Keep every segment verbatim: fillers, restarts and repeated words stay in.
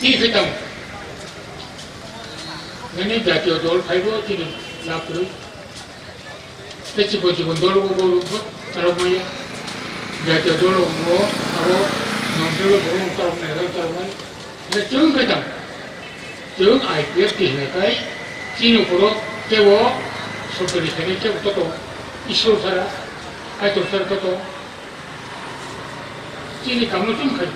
Tini khe tamo. Nini jatiyo dol phaibo tini lab kwrwi. Tei chikon chikon dol bo bo bo chalok maya. Jatiyo dol bo abo nongcholo bo chalok maya, chalok maya. Tei chwng khe tamo. Chwng I P F T hwnwi khai chini ukhoro teibo sorkari thani teibo toto Ishwar sara, Kaitor sara toto. Chini kamo chwng khai.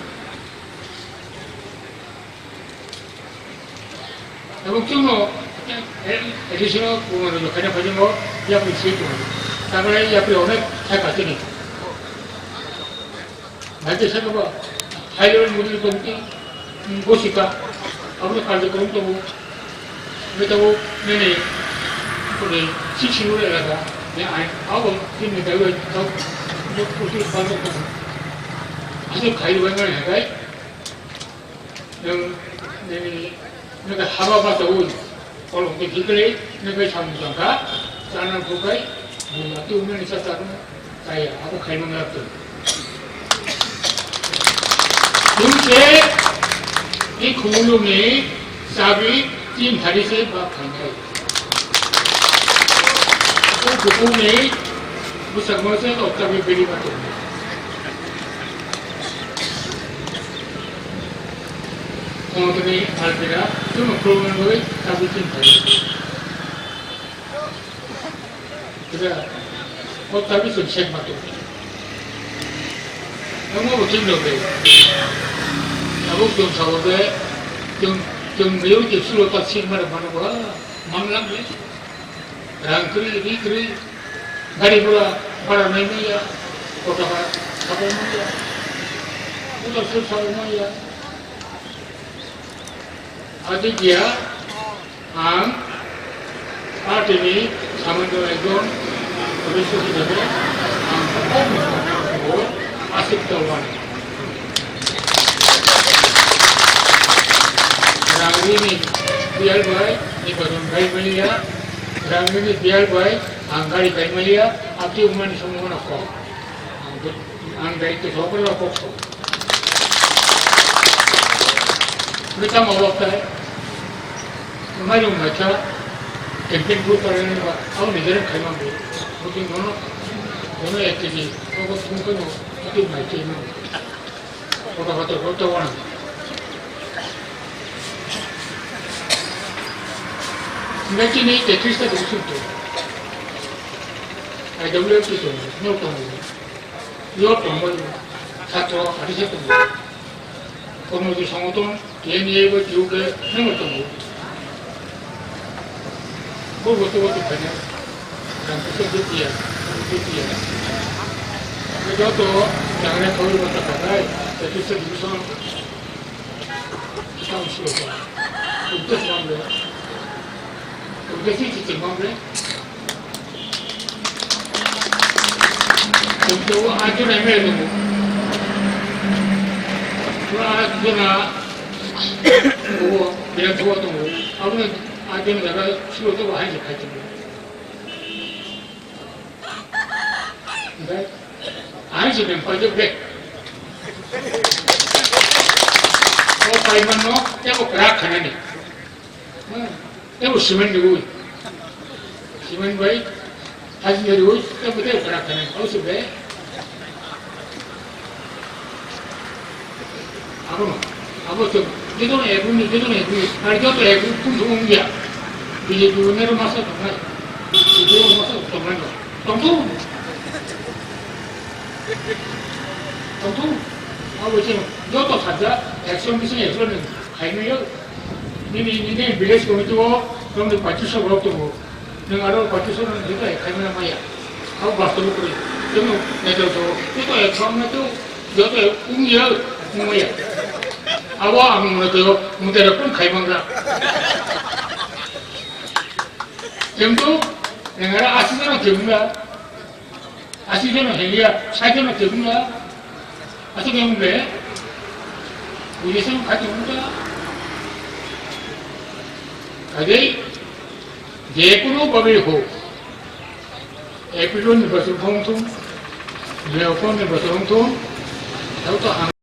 Ebong chwngno additional khaina phaijwngo yapri swi tongo. Tamani yapri onek thai paitini. Naithe saka ba high level model committee gosika aboni karjokromni tongo. Betabo nini kuni sik singura elaka ni ain abo tini daiwa tau. Asal khai bai mani hakai. Nwng, nini, nini haba bachaui, kolom twi khiklwi, nini bai samung tangkha, chana bukai, buma twi umani cha chana, chaya, abo khaimang lak tong. Tungse, i khumulungni chabi tin thari se ba khainai. O bukhukni bwsakno se oktabi beri ba tong. Tongtoni alpira, chwngno khulumna bagwi tabuk chini phai. Kisa, o tabuk chwng sek ma tong. Omo bo chwng rok de. Tabuk chwng sabo de, chwng, chwng riyung chwng sulo ta sik ma rok mano ba, mang lang de. Rang kwrwi, ri kwrwi, gari gura bhara nai manya, kotaka sabai manya, utar sir sabai manya. Aditya, ang party ni samando ekjon sodosyo hisabe ang asik tongmani. Rangni ni biyal bai ni badan bai manya. Rangni ni biyal bai ang gari bai manya. Abdi umani songmana kok. Ang dai to sokol la kok sok. Kita mau lok tai. Mai yung mai cha. Campaign group para ni ba. Au ni jere khai mang bu. Bukin kono. Kono ek kg. Kok thung kono. Itu mai che mang. Kota kota kota wana. Ngai chini tetris ta dukun tu. I W F T tu. No tu. Yo tongmani, satro, adisa tongo. Kormoji songoton, T N A bai T U K, nangma tongo. Bo bo to to phane, rang kisa de tiya, de tiya. Joto, jangre khawri bata khatai, tetisa division, council ko. Uddesho mamle. Uddesho chichi mamle. Tongo, aat jona M L A tongo. Pura aat jona, o, Bidhan Sabha tongo. Aboni aat jona jaga sulo tongo, hai se khai tongo. Oke? Hai se beng pai tongo, beng. O pai manno, tei bo kwrak khanani. Hmm. Tei bo cement ni ui. Cement bai, hajni ui, tei bo tei kwrak khanani. O se be. Abono, abo se, joto no ek uni, joto no ek uni, ar joto ek uni, kun thung ya. B J P ni ro masa tongnai. B J P masa tongnai no. Tong tu. Tong tu. Abo se, joto saja, action bisa action ni, hai no yo. Nini, nini village committee o, tong ni pachis rok tongo. Nwng aro party song nwng joto hai khaimani maya. Abo bastobo kwrwi. Chwngno naithotok, joto hai khaimani tei joto hai wngya, wngmaya. Abo ang mwnwi twiyo, mwtai rok kunu khaimangra. Chwngno nwng aro aswk jora khe wngya. Aswk jora khe wngya, sait jora khe wngya. Aswk wngya. Buji se wngkha tongmungkha. Kaje, je kono bhabe hok, A P T nirbachon wngthung, May nirbachon wngthung, tao to ang